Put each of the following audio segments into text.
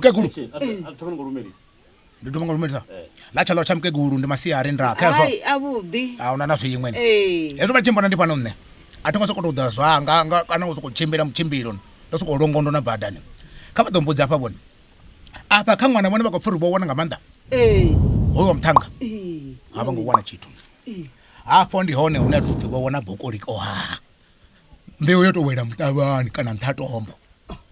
Mukegulu. A thoma ngo lumelisa. Ndi dovha nga lumelisa. Ḽa tsha ḽo tsha mukegulu ndi masiari nda khezwo. Hai avhuḓi. A huna na zwiṅwe ni. Ee. Hezwo vha tshi mbona ndi fhano nṋe. A thi ngo sokou tou ḓa zwanga nga kana u sokou tshimbila mutshimbilo. Ndo sokou longondo na badani. Kha vha ḓo mbudza hafha vhone. Afha kha ṅwana vhone vha khou pfha uri vho wana nga maanḓa. Ee. Hoyu wa muṱhannga. Ee. Ha vha ngo wana tshithu. Hafho ndi hone hune ha tou pfhi vho wana bokoliko ha. Mbeu yo tou wela muṱavhani kana nṱha ha tombo.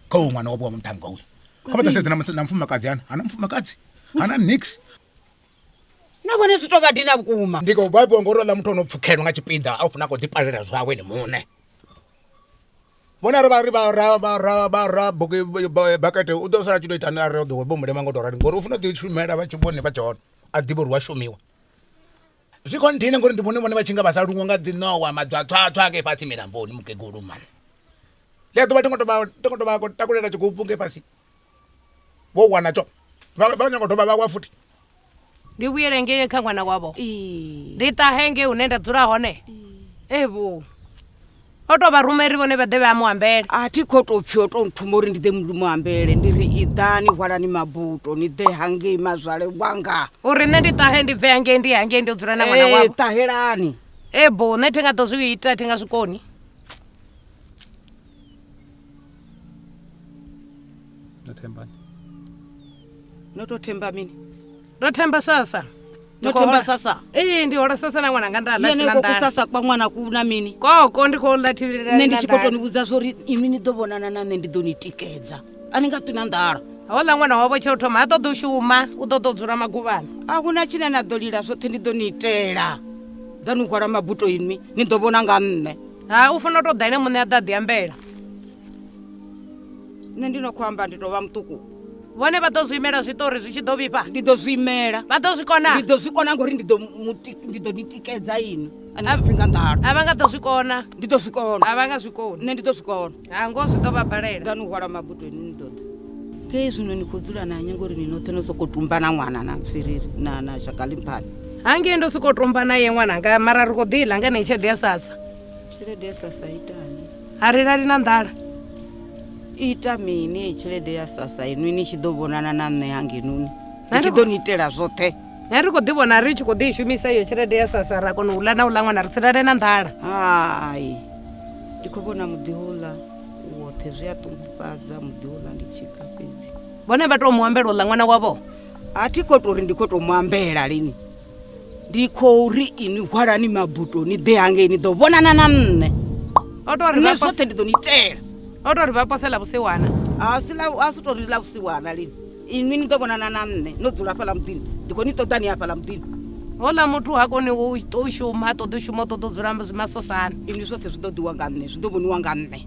Kha uyu ṅwana wavho wa muṱhannga uyu. Kha vha ḓo sedza na na mufumakadzi hana. Hana mufumakadzi. Hana nix. Na vhone zwi tou vha dina vhukuma. Ndi khou babiwa ngori oḽa muthu o no pfukhelwa nga tshipiḓa a u funa a khou ḓipalela zwawe ene muṋe. Vhone arali vha ri vha ra vha ra vha ra buki bakete u ḓo sala a tshi tou itani arali o ḓo vho mulema ngo tou rali ngori u funa u ḓi shumela vha tshi vhone vha tshe hone a ḓivhe uri hu a shumiwa. Zwi khou nndina ngori ndi vhone vhone vha tshi nga vha sa luṅwa nga dzi ṋowa madzwatswatswa ngei fhasi milamboni mukegulu mani. Ḽi a ḓuvha thi ngo tou vha thi ngo tou vha takulela tshigubu ngei fhasi vho wana tsho vha vha nyaga u dovha vha wa futhi. Ndi vhuyele ngei kha ṅwana wavho. Ee. Ndi ṱahe ngei hune nda dzula hone. Evho. O tou vha ruma uri vhone vha ḓe vha mu ambele. A thi khou tou pfhi o tou nthuma uri ndi ḓe ndi mu ambele ndi ri iḓani hwalani mabuto ni ḓe hangei mazwale wanga. Uri nṋe ndi ṱahe ndi bve hangei ndi ye hangei ndi yo dzula na ṅwana Ee, wavho. ṱahelani. Ebo, nṋe thi nga ḓo zwi ita thi nga zwi koni. No thembani? No tou themba mini? Ndo themba sasa. No themba sasa? Ee, ndi hola sasa na ṅwananga nda ḽa Yene thina ko nḓala. kusasa kwa ṅwana ku na mini? Koko ndi khou ḽa thivhilelani Nṋe ndi na tshi khou tou nḓala. ni vhudza zwori inwi ni ḓo vhonana na nṋe ndi ḓo ni tikedza. A ni nga ṱwi na nḓala. Houḽa ṅwana wavho tsha u thoma ha ṱoḓi u shuma, u ṱoḓa u dzula maguvhani. A hu na tshine na ḓo lila zwoṱhe ndi ḓo ni itela. Ḓa ni hwala mabuto inwi ni ḓo vhona nga nṋe. Ha u funa u tou ḓa ene muṋe a ḓa a ḓiambela. Nṋe ndi no khou amba ndi tou vha muṱuku. Vhone vha ḓo zwi imela zwiṱori zwi tshi ḓo vhifha? Ndi ḓo zwi imela. Vha ḓo zwi kona? Ndi ḓo zwi kona ngori ndi ḓo muti, ndi ḓo ni tikedza inwi. A ni nga pfi nga nḓala. A vha nga ḓo zwi kona. Ndi ḓo zwi kona. A vha nga zwi koni. Nṋe ndi ḓo zwi kona. Ha ngoho zwi ḓo vha balela. Ḓa ni hwala mabuto inwi ni ḓo ḓa. Ngei zwino ni khou dzula na nnyi ngori ni noṱhe no sokou tumba na ṅwana na pfiriri na na shakalimphani. Hangei ndo sokou tumba naye ṅwananga mara ri khou ḓi ḽa nga heneyi tshelede ya sasa. Tshelede ya sasa itani? A ri lali na nḓala. Ita mini heyi tshelede ya sasa inwi ni tshi ḓo vhonana na nṋe hangenoni? Nṋe Ndi tshi ndi ḓo ni itela zwoṱhe. Nṋe ri khou ḓi vhona ri tshi khou ḓi i shumisa iyo tshelede ya sasa ra kona u ḽa na u ḽa ṅwana ri si lale na nḓala. Hai, ndi khou vhona muḓi houḽa u woṱhe zwi a ṱungufhadza muḓi houḽa ndi tshika fhedzi. Vhone vha tou mu ambela u ḽa ṅwana wavho? A thi khou tou ri ndi khou tou mu ambela lini. Ndi khou ri inwi hwalani mabuto ni ḓe hangei ni ḓo vhonana na nṋe. O tou ri Nṋe vha pos- zwoṱhe ndi ḓo ni itela. O tou ri vha pose ḽa vhusiwana. A si ḽa a si tou ri ḽa vhusiwana lini. Inwi ni ḓo vhonana na nṋe no dzula hafhaḽa muḓini. Ndi khou ni ṱoḓa ni hafhaḽa muḓini. Houḽa muthu ha koni u u shuma, ha ṱoḓi u shuma, u ṱoḓa u dzula masosani. Inwi zwoṱhe zwi ḓo ḓiwa nga nṋe, zwi ḓo vhoniwa nga nṋe.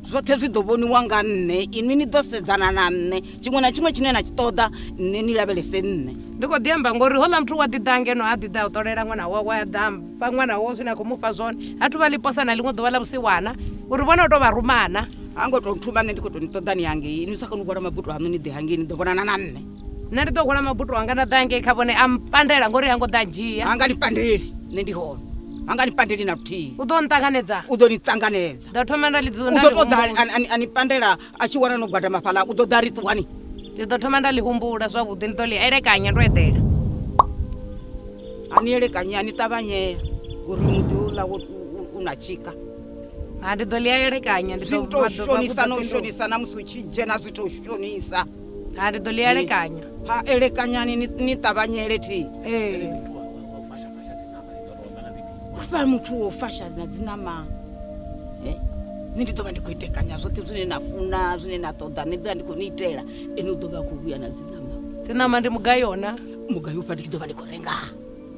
Zwoṱhe zwi ḓo vhoniwa nga nṋe. Inwi ni ḓo sedzana na nṋe. Tshiṅwe na tshiṅwe tshine na tshi ṱoḓa, nṋe ni lavhelese nṋe. Ndi khou ḓi amba ngori houḽa muthu u a ḓi ḓa ngeno a ḓi ḓa u ṱolela ṅwana wawe, a ḓa a fha ṅwana wawe zwine a khou mu fha zwone. Ha thu vha ḽi posa na ḽiṅwe ḓuvha ḽa vhusiwana uri vhone u tou vha rumana. Ha ngo tou nthuma nṋe ndi khou tou ni ṱoḓa ni hangei. Inwi sa koni u hwala mabuto aṋu ni ḓe hangei ni ḓo vhonana na nṋe. Nṋe ndi ḓo hwala mabuto anga nda ḓa hangei kha vhone a mpandela ngori ha ngo ḓa ndzhia. Ha nga ni pandeli, nṋe ndi hone. Ha nga ni pandeli na luthihi. U ḓo nṱanganedza? U ḓo ni ṱanganedza. Ndo thoma nda ḽi dzula U nda ḓo ḽi tou ḓa humbula. a ni pandela a tshi wana no gwadama fhaḽa u ḓo ḓa ri ṱuwani. Ndi ḓo thoma nda ḽi humbula zwavhuḓi ndi ḓo ḽi elekanya ndo eḓela. A ni elekanyi a ni ṱavhanyea uri muḓi uḽa u na tshika. Ha ndi ḓo ḽi elekanya ndi Zwi ḓo tou maḓuvha shonisa na u fhindula. shonisa na musi u tshi dzhena zwi tou shonisa. Ha ndi ḓo ḽi elekanya. Ha elekanyani ni ni ṱavhanyele thi. Ee. Hufha muthu wo fasha na dziṋama. Nṋe ndi ḓo vha ndi khou itekanya zwoṱhe zwine na funa zwine na ṱoḓa nṋe ndi ḓo vha ndi khou ni itela ene u ḓo vha a khou vhuya na dziṋama. Dziṋama ndi mugayo na? Mugayo hufha ndi tshi ḓo vha ndi khou renga.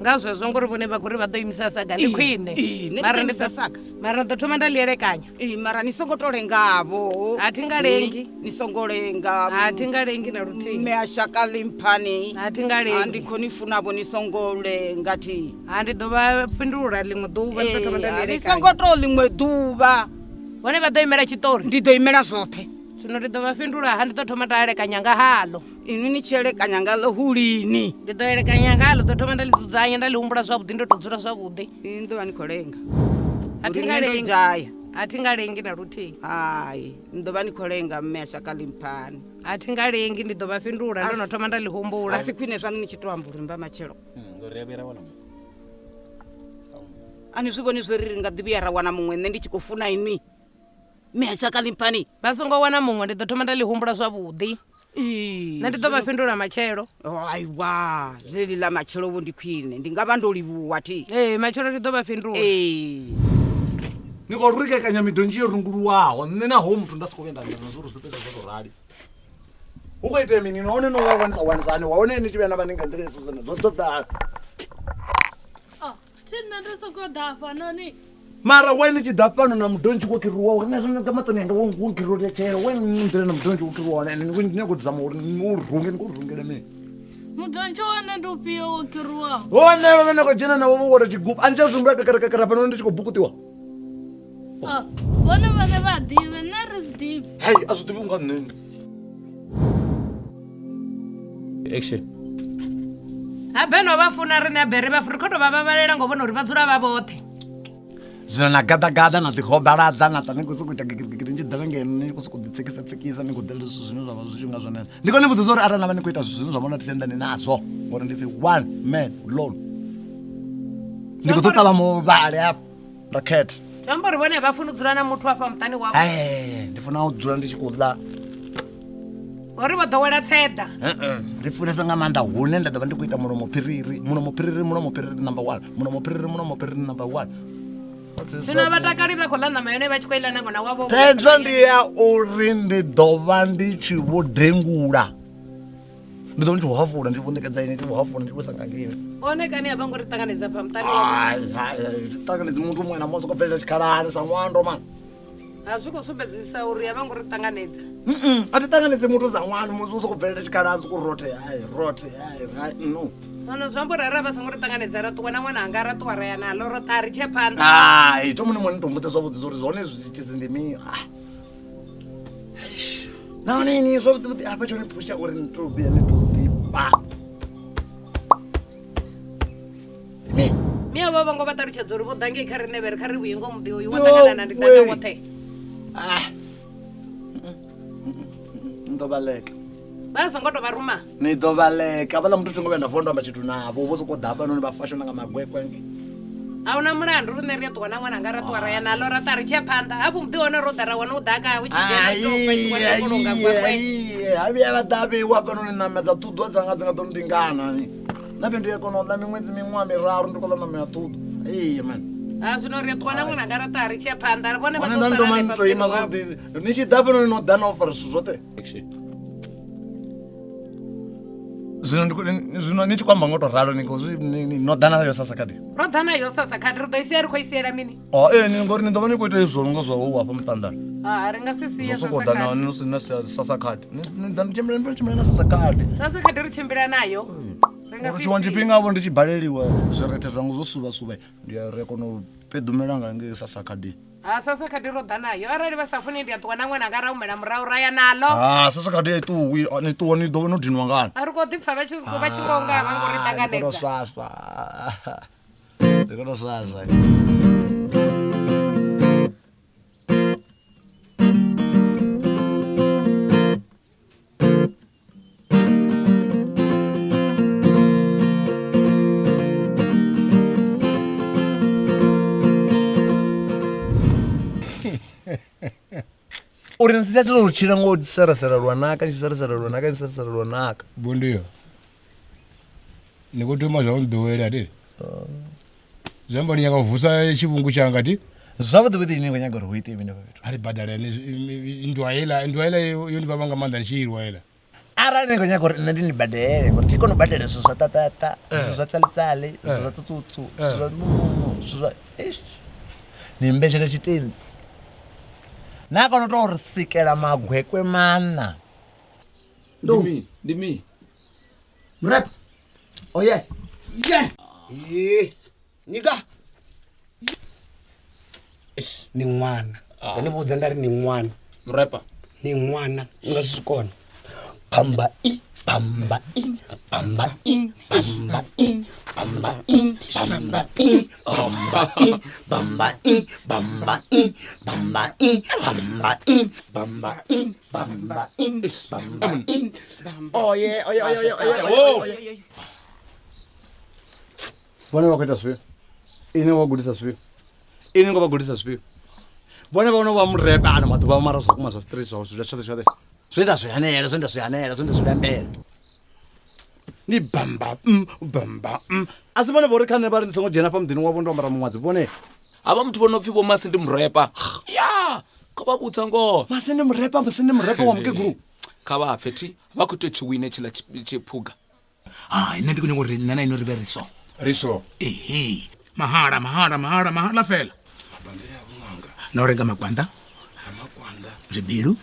Nga zwezwo ngori vhone vha khou ri vha ḓo imisa saga ndi khwine. Ee, nṋe ndi Mara ḓo ndi imisa ḓo saga. Mara ḓo thoma nda ḽi elekanya. Ee, mara ni songo to lengavho. A thi nga lengi. Ni songo lenga. A thi nga lengi na luthihi. Mme a shaka limphani. A thi nga lengi. A ndi khou ni funavho ni songo lenga thi. Ha ndi ḓo vha fhindula ḽiṅwe ḓuvha ndi ḓo thoma nda ḽi Ee, ni elekanya. songo to ḽiṅwe ḓuvha. Vhone vha ḓo imela tshiṱori. Ndi ḓo imela zwoṱhe. Zwino ndi ḓo vha fhindula ha ndi ḓo thoma nda elekanya nga haḽo. Inwi ni tshi elekanya nga ḽo hu lini? Ndi ḓo elekanya nga ḽo, ḓo thoma nda ḽi dzudzanya nda ḽi humbula zwavhuḓi ndo tou dzula zwavhuḓi. Inwi ni ḓo vha ni khou lenga. A thi Uri nga nṋe ndo lengi. dzhaya. A thi nga lengi na luthihi. Hai, ni ḓo vha ni khou lenga mme a shaka limphani. A thi nga lengi, ndi ḓo vha fhindula ndo no thoma nda ḽi humbula. A si khwine zwaṋu ni tshi to amba uri mba matshelo. Ngori ri a vhuya ra wana muṅwe. A ni zwi vhoni zwo ri ri nga ḓi vhuya ra wana muṅwe nṋe ndi tshi khou funa inwi. Mme a shaka limphani. Vha songo wana muṅwe, ndi ḓo thoma nda ḽi humbula zwavhuḓi. Nṋe ndi ḓo vha fhindula matshelo. Aiwa, ḽeḽi ḽa matshelo vho ndi khwine, ndi nga vha ndo livhuwa thi. Ee, matshelo ndi ḓo vha fhindula. Ee. Ni khou rikekanya midonzhi yo runguluwaho, nṋe na hoyu muthu nda sokou vhuya nda amba na zwo uri zwi ḓo fhedza zwo tou rali. Hu khou itea mini nahone no vha wanisa wanisani wa hone ni tshi vhuya na vha ni nga nḓila hezwo zwone zwo ḓo ḓa. Thi nṋe ndi sokou ḓa hafhanoni. Mara why ni tshi ḓa fhano na mudonzhi wo khiruwaho nṋe nga maṱoni anga wo khiruletshela why ni nḓila na mudonzhi wo khiruwaho ende ni nyago u zama uri ni u runge ni khou rungela mini? Mudonzhi wone ndi ufhio wo khiruwaho? Hone vha vha khou dzhena navho vho wela tshigubu a ni tsha zwi humbula kakara fhano ndi tshi khou bukutiwa. Vhone vhaṋe vha ḓivhe nṋe ri zwi ḓivhi. Hai a zwi ḓivhi unga nṋe. Action. Habe no vha funa riṋe habe ri vha ri khou tou vha vhavhalela ngo vhona uri vha dzula vha vhoṱhe. Zwino na gada na ḓigobaladza na ṱa ni khou sokou ita gigirigiri ni tshi ḓela ngeno ni khou sokou ḓi tsekisa ni khou ḓela zwithu zwine zwa vha zwi tshi nga zwone. Ndi khou ni vhudzisa uri arali na vha ni khou ita zwithu zwine zwa vhona tendani nazwo ngori ndi pfi one man alone. Ndi khou ḓo ṱavha muvhale hafha nda khetha. Zwi amba uri vhone vha funa u dzula na muthu afha muṱani wavho. Ee, ndi funa u dzula ndi tshi khou ḽa. Ngori vho ḓowela tseḓa. Ndi funesa nga maanḓa hune nda ḓo vha ndi khou ita mulomo phiriri, mulomo phiriri, mulomo phiriri number 1, mulomo phiriri, mulomo phiriri number 1. Zwino vha takali vha khou ḽa ṋama yone vha tshi khou iḽa na ṅwana wavho. Thaidzo ndi ya uri ndi ḓo vha ndi tshi vho dengula. Ndi ḓo vha ndi tshi vho hafula ndi tshi vho ṋekedza ini ndi tshi vho hafula ndi tshi vho isa nga ngei. One kani a vha ngo ri ṱanganedza fha muṱani wavho. Hai hai ṱanganedzi muthu muṅwe na muṅwe soko bvelela tshikhalani sa ṅwando mani. A zwi khou sumbedzisa uri a vha ngo ri ṱanganedza. A thi ṱanganedzi muthu sa ṅwana musi u soko bvelela tshikhalani soko rothe hai rothe hai hai no. Zwino zwi amba uri arali vha songo ri ṱanganedza ra ṱuwa na ṅwana anga ra ṱuwa ra ya naḽo ro ṱa ri tshe phanḓa. Hai to muṋe muṋe to mbudza zwavhuḓi uri zwone zwiitisi ndi mini. Nahone ini zwavhuḓi vhuḓi hafha tshone phusha uri ni to vhuya ni to ḓifha. Mme avho vha ngo vha ṱalutshedza uri vho ḓa ngei kha riṋe vhe ri kha ri vhuye ngomu muḓi uyu wa ṱangana na ndi ḓaka woṱhe. Ni ḓo vhaleka. Vha songo tou vha ruma. Ni ḓo vhaleka vhaḽa muthu thingo vhuya nda vuwa ndo amba tshithu navho vho sokou ḓa hafhanoni vha fashona nga magwegwe ngei. A huna mulandu riṋe ri a ṱuwa na ṅwana anga ra ṱuwa ra ya naḽo ra ṱa ri tshe phanḓa hafhu muḓi hone ro ḓa ra wana u ḓaka hu tshi dzhena tou fashiwa nga golonga gwegwe. Ha vhuya vha ḓa vheiwa hafhanoni ṋama dza ṱhuḓwa dzanga dzi nga ḓo ndingana. Nṋe ndi a kona u ḽa miṅwedzi miṅwaha miraru ndi khou ḽa ṋama ya ṱhuḓu. Ee mani. Ha zwino ri a ṱuwa na ṅwana anga ra ṱa ri tshe phanḓa vhone vha Hone ḓo nda sala ndo hanefha to ima muḓini wavho. zwavhuḓi ni tshi ḓa hafhanoni no ḓa na u fara zwithu zwoṱhe. Zwino ndi zwino ni tshi khou amba ngo to ralo ni khou zwi no ḓa nayo sasa khadi. Ro ḓa nayo sasa khadi ri ḓo i sia ri khou i siela mini? Oh ee ni ngori ni ḓo vha ni khou ita hezwo nga zwa u hafha muṱanḓani. Ha ri nga si sie Zwo sokou sasa ḓa na khadi. no si na sasa khadi. Ni ḓa ni tshimbila ni tshimbila na sasa khadi. Sasa khadi ri tshimbila nayo. Ri nga Uri si tshiṅwe sie. tshifhinga vho ndi tshi baleliwa zwirethe zwanga zwo suvha suvha ndi a ri a kona u pedumela nga ngei sasa khadi. Ha sasa khadi ro ḓa nayo arali vha sa funi ndi a ṱuwa na ṅwana anga ra humela murahu ra ya naḽo. Ha sasa khadi a i ṱuwi ni ṱuwa ni ḓo vha no dinwa ngani. A ri khou ḓi pfa vha tshi vha tshi khou nga vha ngo ri Ndi khou tou ṱanganedza. swaswa. Ndi khou tou swaswa. Uri ni si tsha tea u tshila ngo seresera lwanaka ni tshi seresera lwanaka ni seresera lwanaka. Bondiyo. Ni khou thoma zwa u nḓowela ati. Zwi amba ni nyaka u vusa tshivhungu tshanga ti. Zwavhuḓi vhuḓi ni khou nyaga uri hu ite mini hafha fhethu. A ri badale nndwa heiḽa nndwa heiḽa yo ndi vhavha nga maanḓa ndi tshi ilwa heiḽa. Arali ni khou nyaga uri nṋe ndi ni badele ngori thi koni u badela zwithu zwa ṱaṱaṱa, zwithu zwa tsalitsali, zwithu zwa tsutsutsu, zwithu zwa mumu, zwithu zwa eish. Ni mbetshele tshitentsi. Na kona u tou ri sikela magwekwe maṋa. Ndi mini? Ndi mini? Murapa. Oye. Yeah. Nyika. Ni ṅwana. Ndo ni vhudza nda ri ni ṅwana. Murapa. Ni ṅwana ni nga si zwi kone. Khamba i Bamba i, bamba i, bamba i, bamba i, bamba i, bamba i, bamba i, bamba i, bamba i, bamba i, bamba i, bamba i, bamba i. Oye, oye, oye, oye, oye, oye, oye. Vhone vha khou ita zwifhio? Ini vha gudisa zwifhio? Ini ngo vha gudisa zwifhio? Vhone vha no vha murepa ano maḓuvha mara zwa kuma zwa street zwa zwa tshoṱhe tshoṱhe. Zwe nda zwi hanela, zwe nda zwi hanela, zwe nda zwi lambela. Ni bamba bamba. A si vhone vho ri kha nṋe vha ri ndi songo dzhena fha muḓini wavho ndo ambara muṅwadzi vhone. Havha muthu vho no pfi vho Masi ndi murepa. Ya, kha vha vhudza ngoho. Masi ndi murepa, Masi ndi murepa wa mukegulu. Kha vha pfe thi, vha khou tea u tshi wine tshiḽa tshiphuga. Hai, nṋe ndi khou nyanga uri nṋe na inwi ri vhe ri so. Ri so. Ehe. Mahala, mahala, mahala, mahala fela. Bammbiri ya vhuṅanga. Na u renga makwanda. Makwanda. Zwibilu.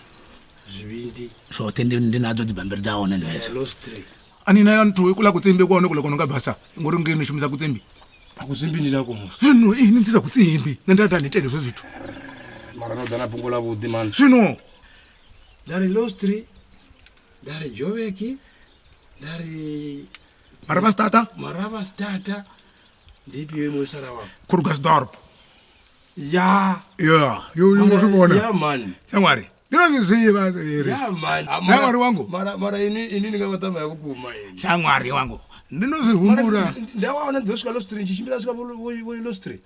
Zwivhindi. Zwoṱhe ndi ndi nadzo dzibammbiri dza hone ndi hedzo. Lostri. Ani na nthu kula kutsimbi kwone kula kono nga basa. Ngori ngi ni shumisa kutsimbi. Akutsimbi ndi nako musi. Zwino ini ndi sa kutsimbi. Nṋe nda nda ni itele zwe zwithu. Mara no ḓa na fhungo ḽa vhuḓi mani. Zwino. Nda ri Lostri. Nda ri Joveki. Nda ri Maraba Stata. Maraba Stata. Ndi ifhio iṅwe yo sala wafho? Krugersdorp. Ya. Ya, yo yo zwi vhona. Ya man. Shamwari. Ndi no zwi zivha iri. Ya man. Shamwari wangu. Mara mara ini ini ndi nga vha ṱama ya vhukuma ini. Shamwari wangu. Ndi no zwi humbula. Nda wana ndo swika Lostri, tshi tshimbila swika vho Lostri.